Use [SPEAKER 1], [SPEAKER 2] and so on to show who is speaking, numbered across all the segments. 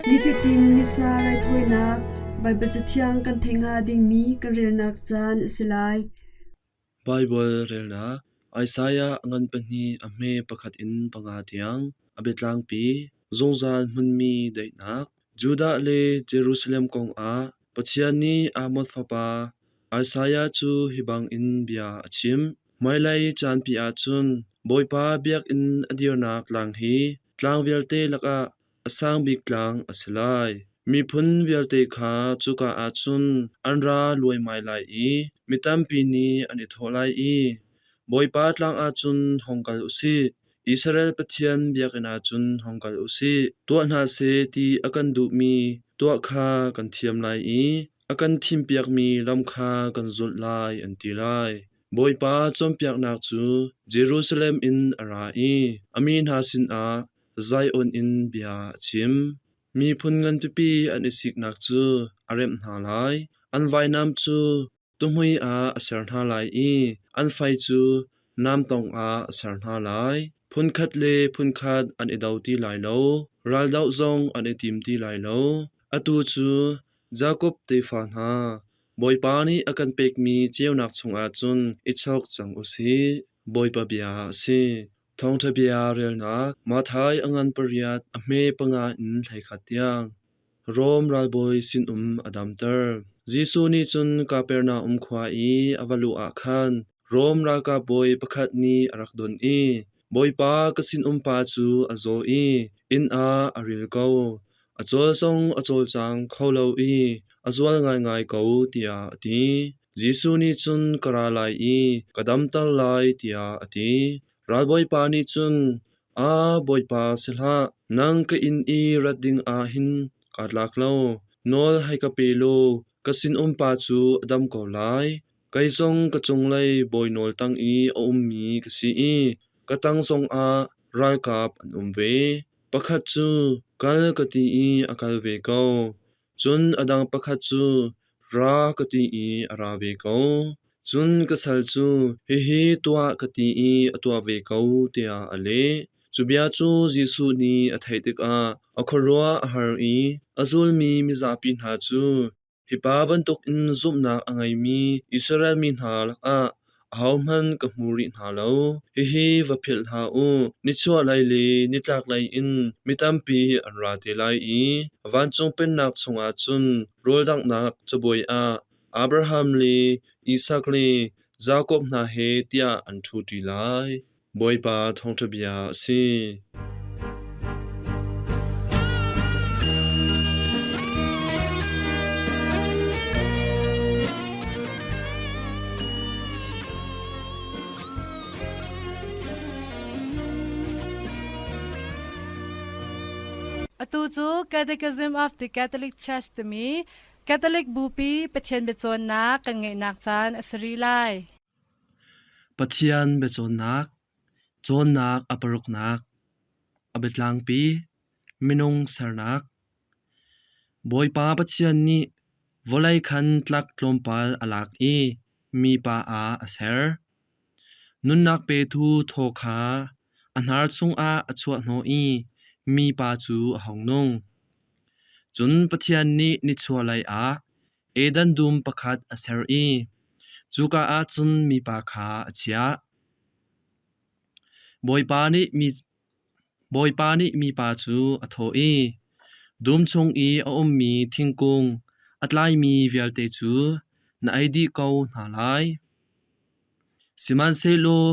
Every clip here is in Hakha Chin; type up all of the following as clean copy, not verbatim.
[SPEAKER 1] Nifatin Missa raithawinak Baibal Cathiang kan theih hnga dingmi kan relnak caan a si lai.
[SPEAKER 2] Baibal relnak Isaiah ngan pahnih a hme pakhat in panga tiang a biatlangpi zungzal hmunmi daihnak Judah le Jerusalem kongah Pathian nih Amoz fapa Isaiah cu hi bangin bia a chim. Hmailei caanpi ah cun Bawipa biakinn a dirnak tlang hi tlang vialte lakah a sang bik tlang a si lai. Miphun vialte kha cuka ah cun an ra luaimai lai i mi tampi nih an i thawh lai i, Bawipa tlang ah cun hong kal u sih. Israel Pathian biakinn ah cun hong kal u sih. Tuah hna seh ti a kan duhmi tuah kha kan thiam lai i a kan thimpiakmi lam kha kan zulh lai, an ti lai. Bawipa cawnpiaknak cu Jerusalem in a ra i a mi hna sinah Zion in bia a chim. Miphun nganpipi an i siknak cu a remh hna lai. An vainam cu tuhmui ah a ser hna lai i an fei cu namtong ah a ser hna lai. Phunkhat le phunkhat an i do ti lai lo, raldoh zong an i tim ti lai lo. Atu cu Jakob tefa hna, Bawipa nih a kan pekmi ceunak chungah cun i chawk cang u sih. Bawipa bia a si. Thawngṭha bia relnak Matthai a ngan pariat a hme panga in 11 tiang. Rom ralbawi sinum a damter. Jesuh nih cun Kapernaum khua i a va luh ah khan Rom ralkap bawi pakhat nih a rak don i, Bawipa, ka sinumpa cu a zaw i inn ah a ril ko. A cawl zong a cawlcang kho lo i a zual ngaingai ko, tiah a ti. Jesuh nih cun ka ra lai i ka damter lai, tiah a ti. Ralbawipa nih cun, Aa, Bawipa, si hlah! Nang ka inn i rat ding ah hin kaa tlak lo. Nawl hei ka pe law ka sinumpa cu a dam ko lai. Kei zong ka cunglei bawi nawl tang i a ummi ka si i ka tang zongah ralkap an um ve. Pakhat cu kal ka ti i a kal ve ko, cun a dang pakhat cu ra ka ti i a ra ve ko. Cun ka sal cu hihi tuah ka ti i a tuah ve ko, tiah a leh. Cu bia cu Jesuh nih a theih tikah a khuaruah a har i a zulmi mizapi hna cu Hi pa bantukin zumhnak a ngeimi Israel mi hna lakah ahohmanh ka hmu rih hna lo. Hihi va philh hlah u: nichuahlei le nitlaklei in mi tampi an ra te lai i vancung pennak chungah cun rawldanghnak cabuai ah Abraham le Isak le Jakob hna he tiah an ṭhuṭi lai. Bawipa thawngṭha bia a si.
[SPEAKER 3] Atu cu Catechism of the Catholic Church timi Catholic Bupi Pathian biacawnnak kan ngeihnak caan a si rih lai.
[SPEAKER 2] Pathian biacawnnak, cawnnak a paruknak, a biatlangpi, minung sernak. Bawipa Pathian nih vawlei khan tlak tlawmpal a lak i mipa ah a ser. Nunnak petu thaw kha a hnar chungah a chuahhnawh i mipa cu a hung nung. Cun Pathian nih nichuahlei ah Eden dum pakhat a ser i cuka ah cun mipa kha a chiah. Bawipa nih mipa cu a thawh i, “Dum chung i a ummi thingkung a tlaimi vialte cu na ei dih ko hna lai. Sihmanhsehlaw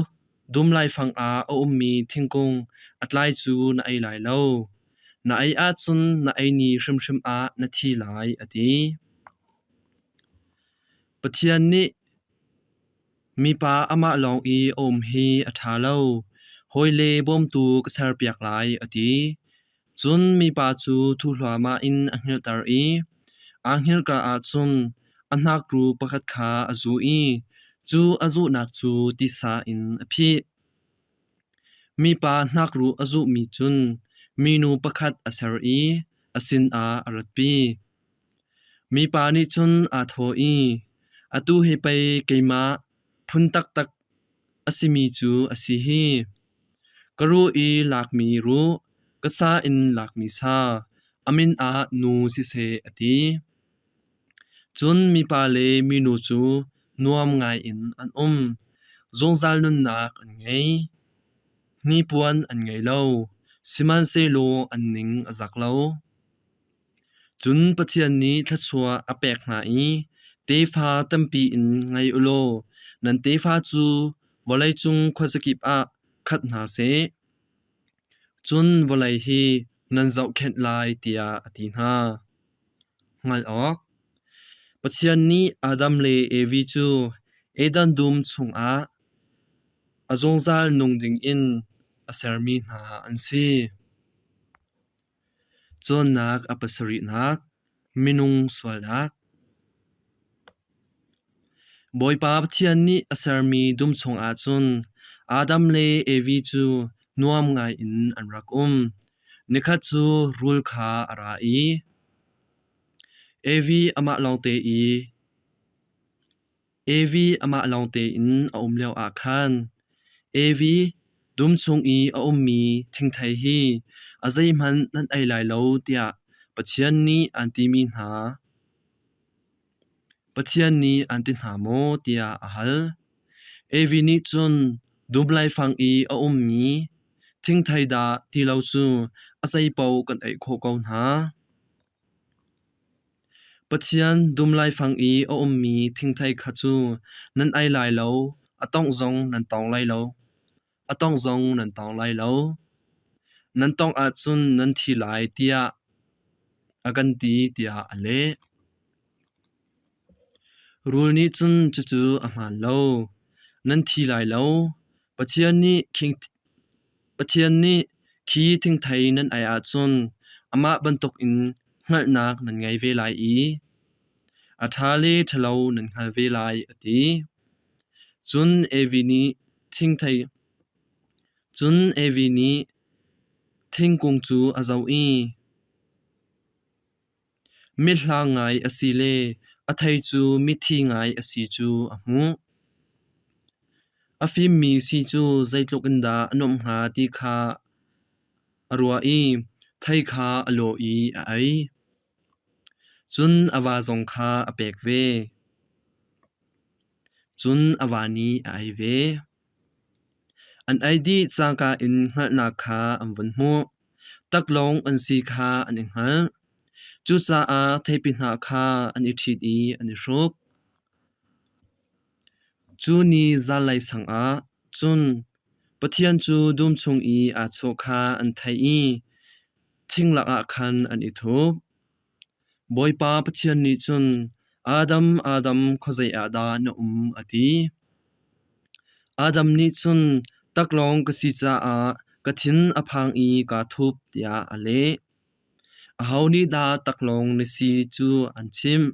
[SPEAKER 2] dum laifang ah a ummi thingkung a tlai cu na ei lai lo. Na ei ahcun na ei ni hrimhrim ah na thi lai,” a ti. Pathian nih mipa amah lawng i a um hi a ṭha lo, hawile bawmtu ka serpiak lai, a ti. Cun mipa cu thu hluahmah in a hngilhter i aa hngilhka ah cun a hnakru pakhat kha a zuh i cu a zuhnak cu tisa in a phih. Mipa hnakruh a zuhmi cun minu pakhat a ser i a sinah a ratpi. Mipa nih cun aa thawh i, “Atu hi pei keimah phun taktak a simi cu a si hi. Ka ruh i lakmi ruh, ka sa in lakmi sa. A min ah nu siseh a ti. Cun mipa le minu cu nuam ngaiin an um. Zungzal nunnak an ngei. Hnipuan an ngei lo, sihmanhsehlaw an ning a zak lo. Cun Pathian nih thluachuah a pek hna i, "Tefa tampi in ngei u law nan tefa cu vawleicung khuazakip ah khat hna seh. Cun vawlei hi nan zohkhenh lai," tiah a ti hna. Hngalh awk Pathian nih Adam le Evi cu Eden dum chungah a zungzal nung dingin a sermi hna an si. Cawnnak a pasarihnak Minung sualnak Bawipa Pathian nih a sermi dum chungah cun Adam le Evi cu nuam ngaiin an rak um. Nikhat cu rul kha a ra i Evi amah lawngte i Evi amah lawng tein a um lioah khan Evi, dum chung i a ummi thingthei hi a zeihmanh nan ei lai lo tiah Pathian nih aan timi hna Pathian nih aan ti hna maw tiah a hal. Evi nih cun dum laifang i a ummi thingthei dah ti lo cu a zeipaoh kan ei khawh ko hna. Pathian dum laifang i a ummi thingthei kha cu nan ei lai lo, a tawngh zong nan tawng lai lo. A tawngh zong nan tawng lai lo. Nan tawngh ahcun nan thi lai tiah a kan ti tiah a leh. Rul nih cun cucu a hmaan lo. Nan thi lai lo. Pathian nih Pathian nih khi thingthei nan ei ahcun amah bantukin hngalhnak nan ngei ve lai i a ṭha le ṭhalo nan hngal ve lai, a ti. Cun Evi nih thingthei Cun Evi nih thingkung cu a zoh i mithlang ngai a si le a thei cu mithi ngai a si cu a hmuh. A fimmi si cu zeitluk in dah a nuamh hnga ti kha a ruah i thei kha a lawh i a ei. Cun a va zong kha a pek ve. Cun a va nih a ei ve. An ei dih cangka in hngalhnak kha an vun hmuh. Taklawng an si kha an i hngalh. Cucaah theipi hnah kha an i ṭhit i an i hruk. Cu ni zanlei sang ah cun Pathian cu dum chung i aa chawh kha an theih i thing lakah khan an i thup. Bawipa Pathian nih cun, Adam, Adam, khuazei ah dah na um? a ti. Adam nih cun, Taklawng ka si caah ka thin a phang i kaa thup, tiah a leh. Aho nih dah taklawng na si cu an chimh?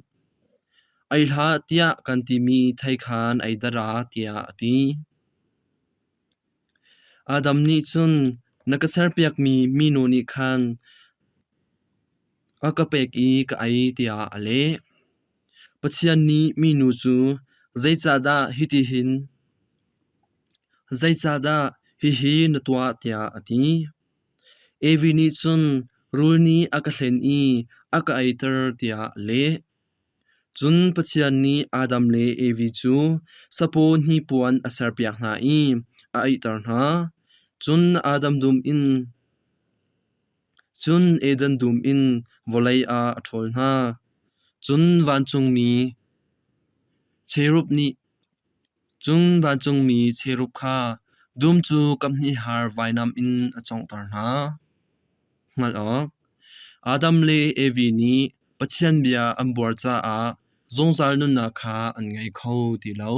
[SPEAKER 2] Ei hlah tiah kan timi thei khan ei dara, tiah a ti. Adam nih cun, Na ka serpiakmi minu nih khan a ka pek i ka ei, tiah a leh. Pathian nih minu cu, Zeicahdah hitihin zeicahdah hihi na tuah, tiah a ti. Evi nih cun, Rul nih a ka hlen i a ka eiter, tiah a leh. Cun Pathian nih Adam le Evi cu sapaw hnipuan a serpiak hna i a eiter hna. Cun Adam dum in cun Eden dum in vawlei ah a ṭhawl hna. Cun vancungmi cherub nih cun vancungmi cherub kha dum cu kaphnih har vainam in a cawnghter hna. Hngalh awk Adam le Evi nih Pathian bia an buar caah zungzal nunnak kha an ngei kho ti lo.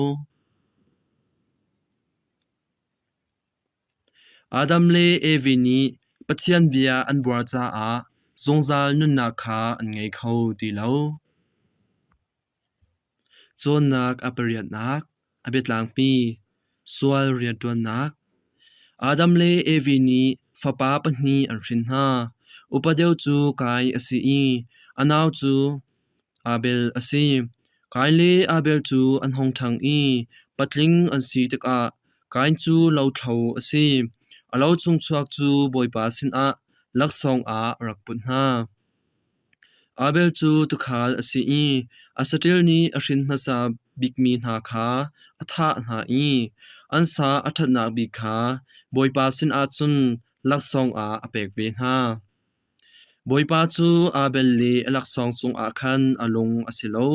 [SPEAKER 2] Adam le Evi nih Pathian bia an buar caah zungzal nunnak kha an ngei kho ti lo. Cawnnak a pariatnak, a biatlangpi, sual rianṭuannak. Adam le Evi nih fapa pahnih an hrin hna. Upa deuh cu Kain a si i a nau cu Abel a si. Kain le Abel cu an hung ṭhang i patling an si tikah Kain cu lothlo a si. A lo chung chuak cu Bawipa sinah laksawng ah a rak put hna. Abel cu tuukhal a si i a saṭil nih a hrin hmasa bikmi hna kha a thah hna i an sa a ṭhatnak bik kha Bawipa sinah cun laksawng ah a pek ve hna. Bawipa cu Abel le a laksawng cungah khan a lung a si lo.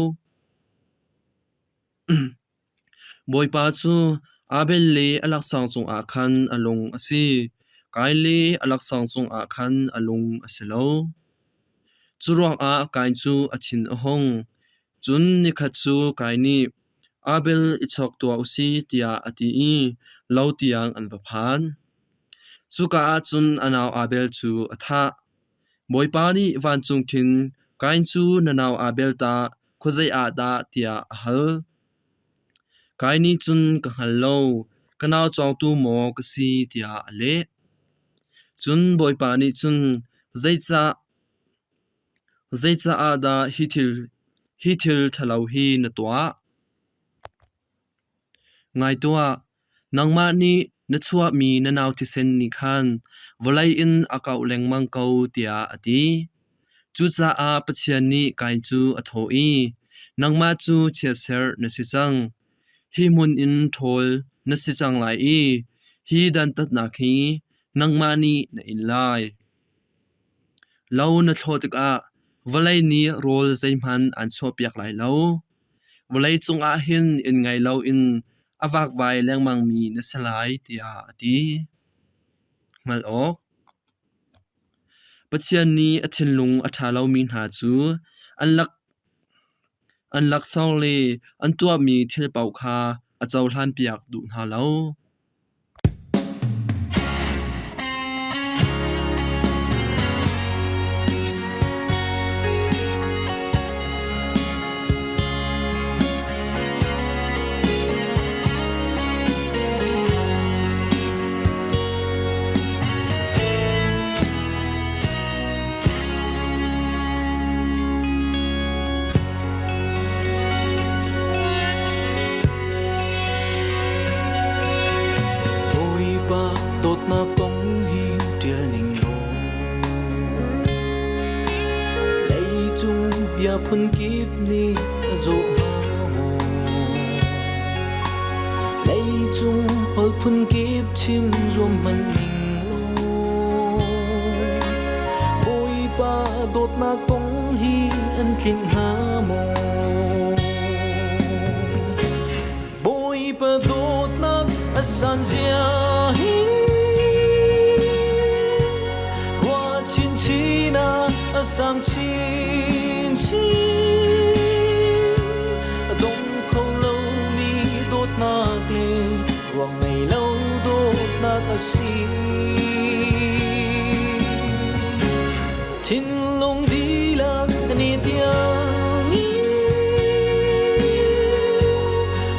[SPEAKER 2] Bawipa cu Abel le a laksawng cungah khan a lung a si; Kain le a laksawng cungah khan a lung a si lo. Curuangah Kain cu a thin a hung. Cun nikhat cu Kain nih, Abel i chawk tuah u si, tiah a ti i lo tiang an va phan. Cuka ah cun a nau Abel cu a thah. Bawipa nih vancung khin, Kain cu na nau Abel tah khuazei ah dah tiah a hal. Kai nih cun ka hngal lo, ka nau cawngtu maw ka si tiah a leh. Cun Bawipa nih cun zeicah zeicah ah dah hi thil ṭhalo hi na tuah? Ngai tuah, nangmah nih na chuahmi na nau thisen nih khan vawlei in a kauh lengmang ko, tiah a ti. Cucaah Pathian nih Kain cu a thawh i, Nangmah cu chiatserh na si cang. Hi hmun in ṭhawl na si cang lai i hi dantatnak hi nangmah nih na in lai. Lo na thlawh tikah vawlei nih rawl zeihmanh aan chuahpiak lai lo. Vawleicung ah hin inn ngei loin a vakvai lengmangmi na si lai, tiah a ti. Hngalh awk. Pathian nih a thinlung a ṭha lomi hna cu an laksawng le an tuahmi thil paoh kha a cohlanpiak duh hna lo.
[SPEAKER 4] Bawipa dawtnak kong hi ṭial ning law leicung bia phunkip nih a zawh hnga maw? Leicung holh phunkip chim zuam hmanh ning law Bawipa dawtnak kong hi an tlinh hnga maw? Bawipa dawtnak a san zia hi Rua chinchin ah a sang chinchin A dong kho lomi dawtnak le ruang ngei lo dawtnak a si. Thinlung dihlak ni tiang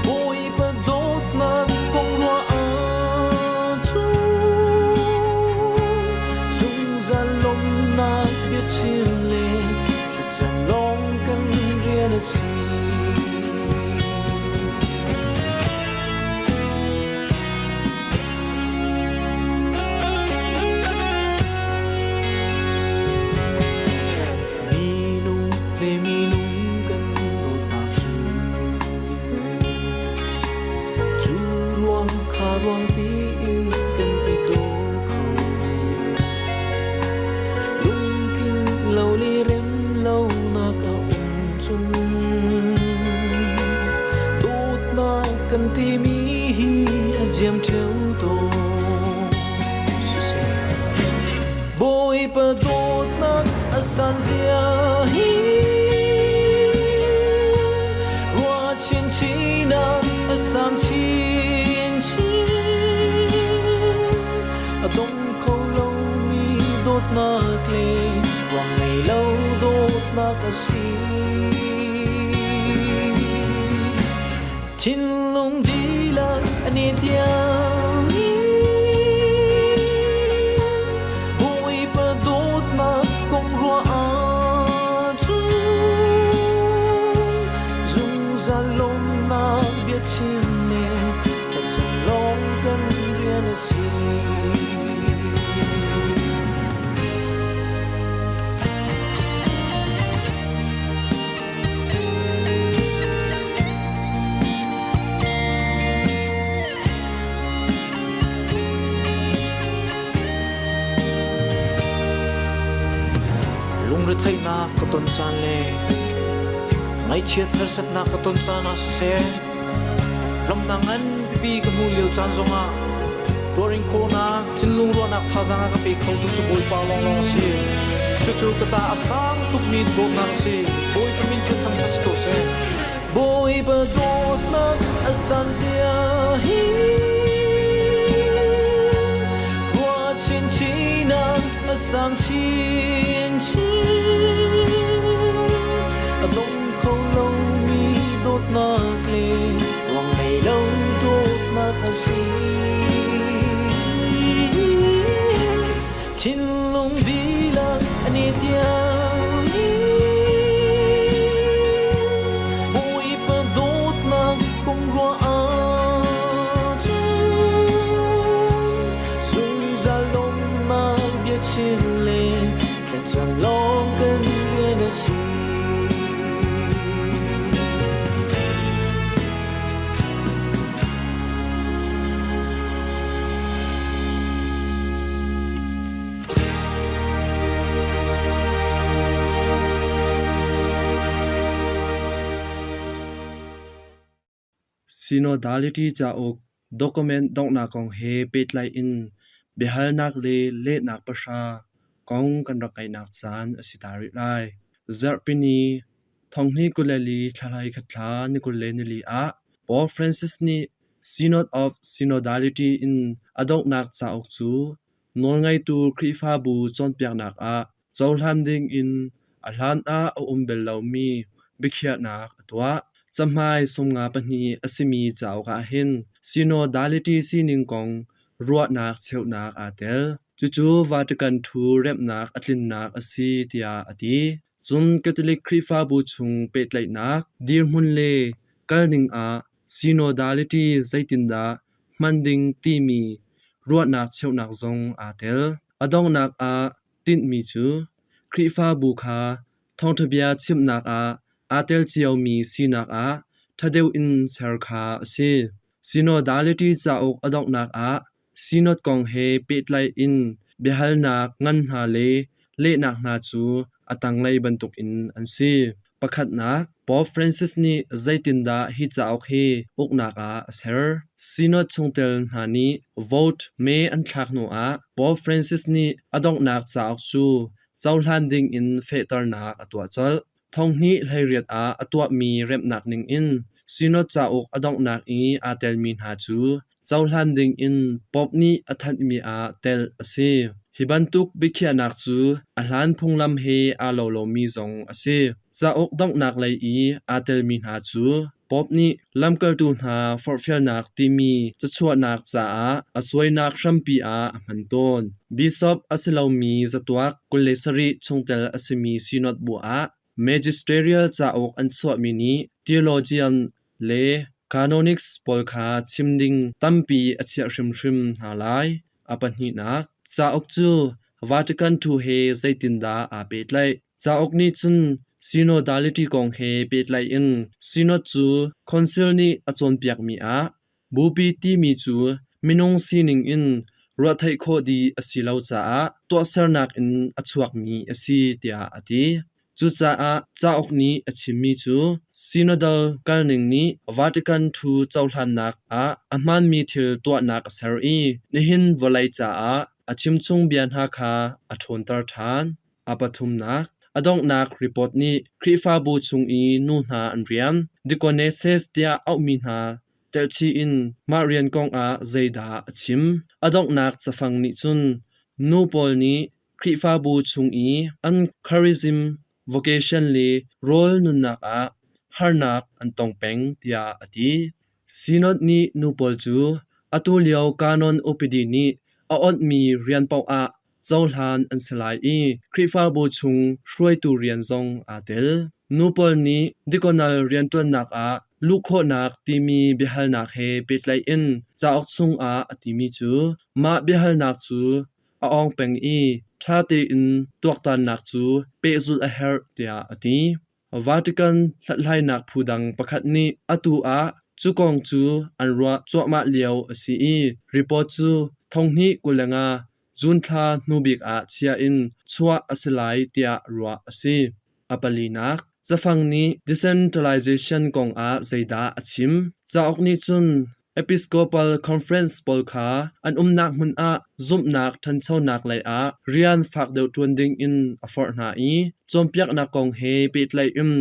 [SPEAKER 4] Bawipa dawtnak kong ruah ahcun zungzal lawmhnak biachim le thlacam lawng kan rian a si. Minung le minung kan dawtnak cu cu ruang kha ruang tiin kan i daw kho. Lungtling lo le rem lonak a um cun dawtnak kan timi hi a ziam ṭheo tawn. Siseh Bawipa dawtnak a san zia hi rua chinchin ah a sang chinchin a dong kho lomi dawtnak le ruang ngei lo dawtnak a si. Thinlung dihlak an i tiang i Bawipa dawtnak kong ruah ahcun zungzal lawmhnak biachim le thlacam lawng kan rian a si. Lungretheihnak ka ton caan le ngaihchiat harsatnak ka ton caan ah siseh, lawmhnak nganpipi ka hmuh lio caan zongah tuarin khawhnak, thinlung ruahnak thazaang a ka pe khotu cu Bawipa lawnglawng a si. Cucu ka caah a sang tukmi dawtnak a si. Bawipa min cu thangṭhat si ko seh. Bawipa dawtnak a san zia hi ruah chinchin ah a sang chinchin a dong kho lomi dawtnak le ruang ngei lo dawtnak a si Thinlung dihlak an i tiam i Bawipa dawtnak kong ruah ahcun zungzal lawmhnak biachim le thlacam lawng kan rian a si.
[SPEAKER 2] Synodality cauk document donghnak kong he pehtlai in biahalnak le lehnak pahra kong kan rak ngeihnak caan a si ta rih lai. Zarhpini 2024 thla hlei thla ni 24 ah Pope Francis nih Synod of Synodality in a donghnak cauk cu nawlngeitu Khrihfabu cawnpiaknak ah cohlan dingin a hlanah a um bal lomi biakhiahnak a tuah. Cahmai 52 a simi cauk ahhin synodality sining kong ruahnak cheuhnak aa tel. Cucu Vatican II remhnak a tlinnak a si tiah a ti. Cun Catholic Khrihfabu chung pehtlaihnak, dirhmun le kalning ah synodality zeitindah hman ding timi ruahnak cheuhnak zong aa tel. A donghnak ah tinhmi cu Khrihfabu kha thawngṭha bia chimnak ah aa tel ciomi sinak ah ṭha deuh in ser kha a si. Synodality cauk a donghnak ah Synod kong he pehtlaih in biahalnak ngan hna le lehnak hna cu a tanglei bantukin an si. Pakhatnak, Pope Francis nih zeitindah hi cauk hi uknak ah a ser? Synod chungtel hna nih vote me an thlak hnuah Pope Francis nih a donghnak cauk cu cohlan dingin fehternak a tuah colh. 2018 ah a tuahmi remhnak ningin Synod cauk a donghnak i aa telmi hna cu cohlan dingin Pope nih a thanhmi ah telh a si. Hi bantuk biakhiahnak cu a hlan phunglam he aa lo lomi zong a si. Cauk donghnak lei i aa telmi hna cu Pope nih lamkaltu hna forhfialnak timi cachuahnak caah a suainak hrampi ah a hman tawn. Bishop a si lomi zatuak 27 chungtel a simi synod bu ah magisterial cauk an chuahmi nih theologian le canonics pawl kha chim ding tampi a chiah hrimhrim hna lai. A pahnihnak, cauk cu Vatican II he zeitindah aa pehtlaih? Cauk nih cun synodality kong he pehtlaih in synod cu council nih a cawnpiakmi ah Bupi timi cu minung sining in ruahtheih khawh dih a si lo caah tuahsernak in a chuakmi a si tiah a ti. Cucaah cauk nih a chimmi cu synodal kalning nih Vatican II cohlannak ah a hmaanmi thil tuahnak a ser i nihin vawlei caah a chimchung bia hna kha a ṭhawnter ṭhan. A pathumnak, a donghnak report nih Khrihfabu chung i nu hna an rian, deaconesses tiah auhmi hna telhchih in mah rian kongah zeidah a chim. A donghnak cafang nih cun nu pawl nih Khrihfabu chung i an charism, vocation le rawl nunnak ah harnak an tong peng tiah a ti. Synod nih nu pawl cu atu lio canon upadi nih a awnhmi rian paoh ah cohlan an si lai i Khrihfabu chung hruaitu rian zong aa tel. Nu pawl nih diaconal rianṭuannak ah luh khawhnak timi biahalnak he pehtlaih in cauk chungah a timi cu mah biahalnak cu a awng peng i ṭha tein tuaktannak cu pehzulh a herh tiah a ti. Vatican hlathlainak phu dang pakhat nih atu ah cu kong cu an ruah cuahmah lio a si i report cu 2025 June thla hnubik ah chia in chuah a si lai tiah ruah a si. A palinak, cafang nih decentralization kong ah zeidah a chim? Cauk nih cun Episcopal Conference pawl kha an umnak hmun ah zumhnak ṭhanchonak lei ah rian fak deuh ṭuan dingin a forh hna i cawnpiaknak kong he pehtlaih in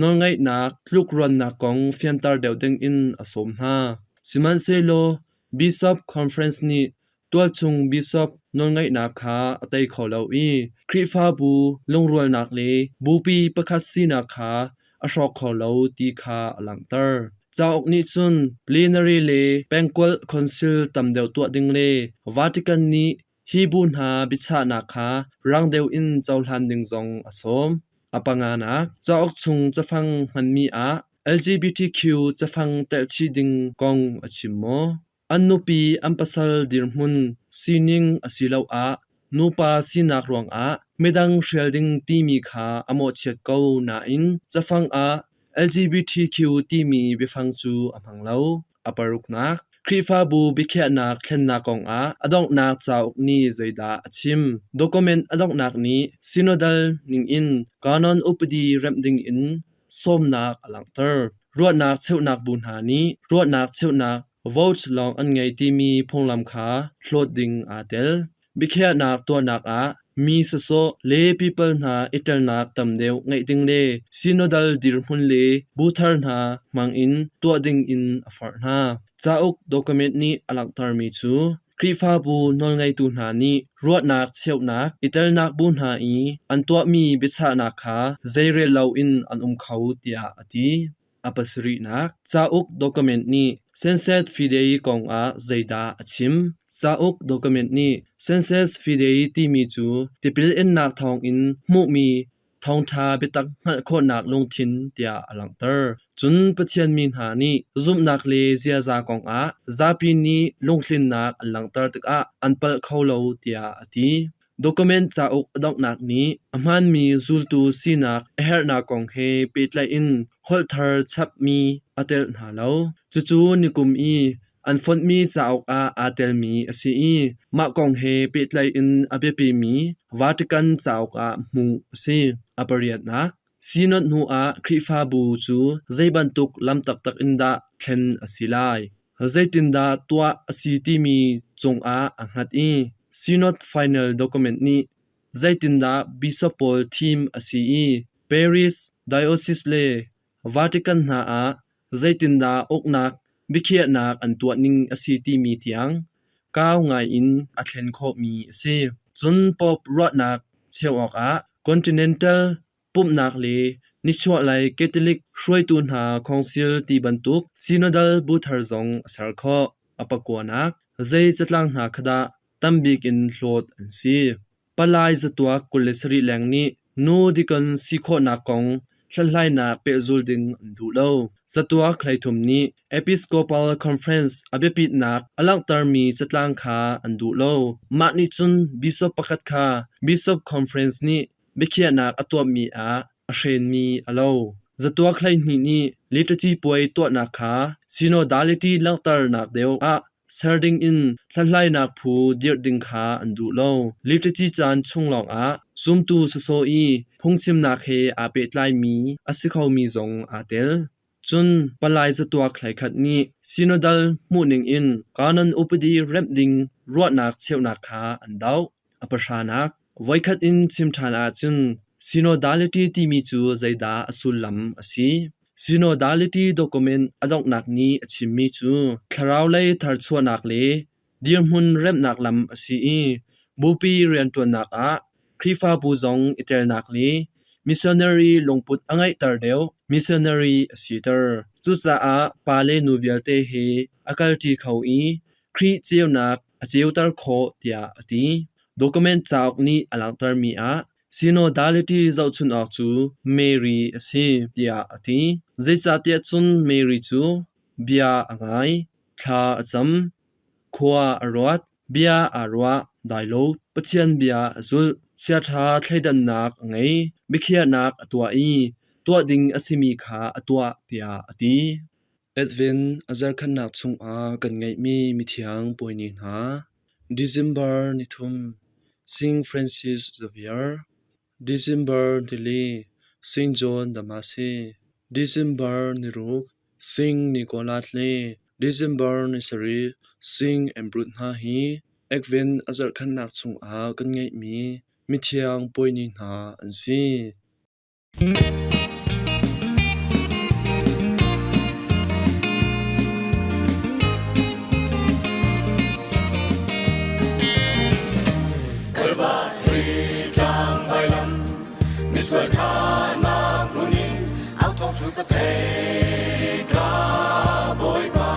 [SPEAKER 2] nawlngeihnak tlukruannak kong fianter deuh dingin a sawm hna. Sihmanhsehlaw Bishop Conference nih tualchung bishop nawlngeihnak kha a tei kho lo i Khrihfabu lungrualnak le bupi pakhat sinak kha a hrawk kho lo ti kha a langhter. Cauk nih cun plenary le pengkulh council tam deuh tuah ding le Vatican nih hi bu hna biachahnak kha rang deuh in cohlan ding zong a sawm. A panganak, cauk chung cafang hmanmi ah LGBTQ cafang telhchih ding kong a chim maw? An nupi an pasal dirhmun, sining asiloah nupa sinak ruangah midang hrial ding timi kha a mawhchiat ko nain cafang ah LGBTQ timi biafang cu a hmang lo. A paruknak, Khrihfabu biakhiahnak thlennak kongah a donghnak cauk nih zeidah a chim? Document a donghnak nih synodal ningin canon upadi remh dingin sawmnak a langhter. Ruahnak cheuhnak bu hna nih ruahnak cheuhnak vote lawng an ngei timi phunglam kha hlawt ding aa tel. Biakhiahnak tuahnak ah mi sawsawh le people hna i telnak tam deuh ngeih ding le synodal dirhmun le bu thar hna hmangin tuah ding in a forh hna. Cauk document nih a langhtermi cu Khrihfabu nawlngeitu hna nih ruahnak cheuhnak i telnak bu hna i an tuahmi biachahnak kha zeirel loin an um kho tiah a ti. A pasarihnak, cauk document nih Senset Fidei kong ah zeidah a chim? Cauk document nih Senses Fidei timi cu tipil innak thawngin hmuhmi thawngṭha biatak hngalh khawhnak lungthin tiah a langhter. Cun Pathian mi hna nih zumhnak le ziaza kongah zapi nih lunghlinnak an langhter tikah an palh kho lo tiah a ti. Document cauk a donghnak nih a hmaanmi zultu sinak a herhnak kong he pehtlaih in holh thar chapmi a telh hna lo. Cucu nikum i an fonhmi cauk ah aa telmi a si i mah kong he pehtlaih in a biapimi Vatican cauk ah hmuh a si. A pariatnak, Synod hnuah Khrihfabu cu zei bantuk lam taktak in dah thlen a si lai, zeitindah tuah a si timi cungah aa hngat i Synod final document nih zeitindah bishop pawl thim a si i Paris Diocese le Vatican hna ah zeitindah uknak biakhiahnak an tuah ning a si timi tiang kau ngaiin a thlen khawhmi a si. Cun Pope ruahnak cheuh awkah continental pumhnak le nichuahlei Catholic hruaitu hna council ti bantuk synodal bu thar zong a ser khawh. A pakuanak, zei catlang hna kha dah tambik in hlawt an si? Palai zatuak 27 leng nih nu deacon si khawhnak kong hlathlainak pehzul ding an duh lo. Zatuak 33 nih Episcopal Conference a biapitnak a langhtermi catlang kha an duh lo. Mah nih cun bishop pakhat kha Bishop Conference nih biakhiahnak a tuahmi ah a hrenmi a lo. Zatuak 12 nih liturgy puai tuahnak kha synodality langhternak deuh ah ser dingin hlathlainak phu dirh ding kha an duh lo. Liturgy caan chung lawngah zumtu sawsawh i phungchimnak he aa pehtlaimi a si khomi zong aa tel. Cun palai zatuak 11 nih synodal hmuhning in canon upadi remh ding ruahnak cheuhnak kha an doh. A pahranak, voikhat in chim ṭhan ahcun synodality timi cu zeidah a sullam a si? Synodality document a donghnak nih a chimmi cu thlaraulei tharchuahnak le dirhmun remhnak lam a si i bupi rianṭuannak ah Khrihfabu zong i telnak le missionary lungput a ngeihter deuh missionary a siter. Cucaah pa le nu vialte he a kalṭi kho i Khrih ceunak a ceuter khawh tiah a ti. Document cauk nih a langhtermi ah Synodality zohchunh awk cu Mary a si tiah a ti. Zeicahtiah cun Mary cu bia a ngai, thla a cam, khua a ruat, bia aa ruah, dai lo, Pathian bia a zulh, chiaṭha thleidannak a ngei, biakhiahnak a tuah i tuah ding a simi kha a tuah tiah a ti. Edwin a zarkhannak chungah kan ngeihmi mithiang puai ni hna. December 3, Saint Francis Xavier, December 4, Saint John Damascene, December 6, Saint Nicholas le December 7, Saint Ambrose hna hi Advent a zarhkhatnak chungah kan ngeihmi mithiang puai ni hna an si.
[SPEAKER 5] Misual khanak hmun in au thawng cu ka thei ka Bawipa.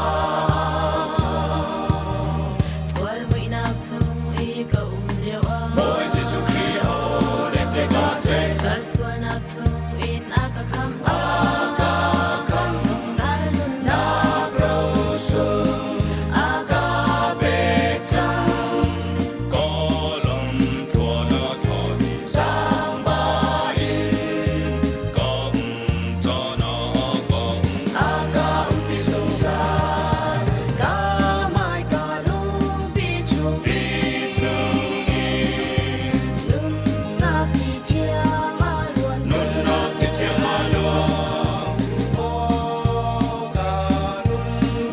[SPEAKER 6] Sual muihnak chung i ka um lio ah
[SPEAKER 5] Bawi Jesuh Khrih ho nek te ka thei.
[SPEAKER 6] Ka sualnak chung in a ka khamh cang. Zungzal nunnak
[SPEAKER 5] Rosung
[SPEAKER 6] a ka
[SPEAKER 5] pek cang. Kolom thuana thani sangba in ka um chana ka um
[SPEAKER 6] a ka umpi zungzal. Ka mai ka lungpi chung
[SPEAKER 5] pi chung in
[SPEAKER 6] nunnak ti thiang a luan.
[SPEAKER 5] Nunnak ti thiang a luang.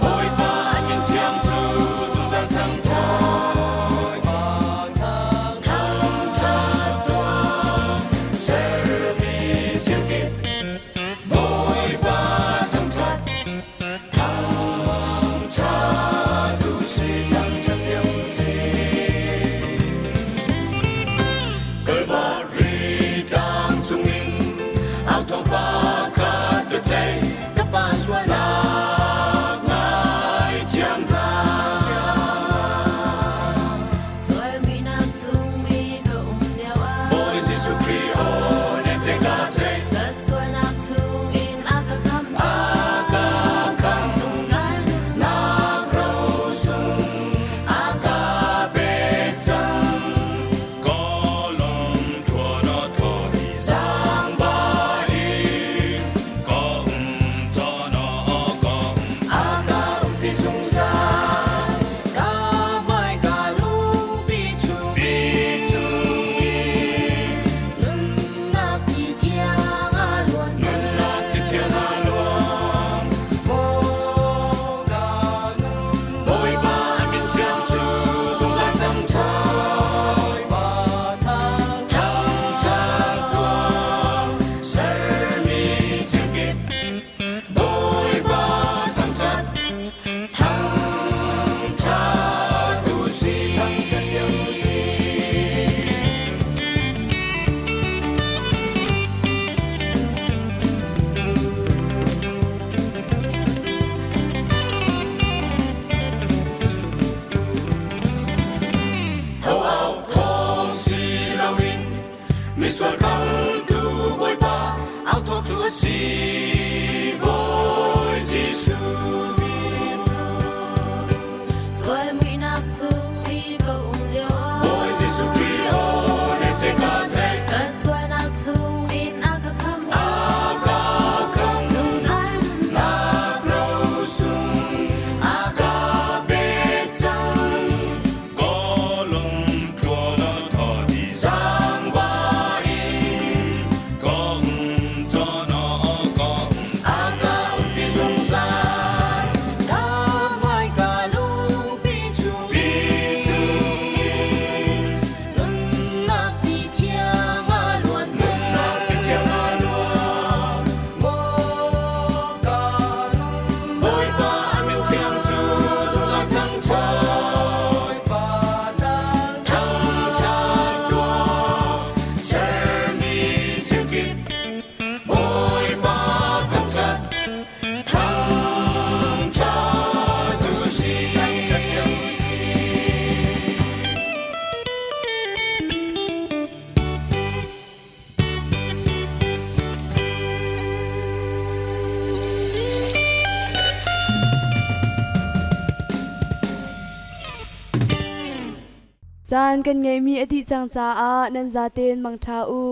[SPEAKER 5] Bawipa a min thiang cu zungzal thangṭhat. Thangṭhat tuah. Sermi thil kip Bawipa thangṭhat. Thangṭhat u sih, thangṭhat cio u sih. Kalvari tlang cungin au thawng pakhat ka thei. Ka pa sualnak ngaithiam hna.
[SPEAKER 6] Sual muihnak chung i ka um lio ah
[SPEAKER 5] Bawi Jesuh Khrih aw nem te ka thei.
[SPEAKER 6] Ka sualnak chung in a ka khamh
[SPEAKER 5] A ka khamh.
[SPEAKER 6] Zungzal nunnak
[SPEAKER 5] Nak rosung a ka pek cang. Kolom thuana thawhi sangba in ka um chana ka um
[SPEAKER 6] a ka umpi zungzal. Ka hmai ka lungpi chung
[SPEAKER 5] pi chung in
[SPEAKER 6] nunnak ti thiang a luan.
[SPEAKER 5] Nunnak ti thiang a luang. Bawipa a min thiang cu zungzal thangṭhat. Thangṭhat tuah. Sermi thil kip Bawipa thangṭhat. Thangṭhat u sih, thangṭhat cio u sih. Ho au thawng si loin misual khamtu Bawipa au thawng cu a si Bawi Jesuh.
[SPEAKER 6] Sual muihnak chung i ka um lio ah
[SPEAKER 5] Bawi Jesuh Khrih aw nem te ka thei.
[SPEAKER 6] Ka sualnak chung in a ka khamh
[SPEAKER 5] A ka khamh.
[SPEAKER 6] Zungzal nunnak
[SPEAKER 5] Nak rosung
[SPEAKER 6] a
[SPEAKER 5] ka pek cang. Kolom tluana thani sangba in ka um chana ka um
[SPEAKER 6] a ka umpi zungzal. Ka hmai ka lungpi chung
[SPEAKER 5] pi chung in
[SPEAKER 6] nunnak ti thiang a luan.
[SPEAKER 5] Nunnak ti thiang a luang. Bawipa a min thiang cu zungzal thangṭhat. Thangṭhat tuah. Sermi thil kip Bawipa thangṭhat. Thangṭhat u sih, thangṭhat cio u sih.
[SPEAKER 1] Caan kan ngeihmi a dih cang caah nan zaten mangṭha u.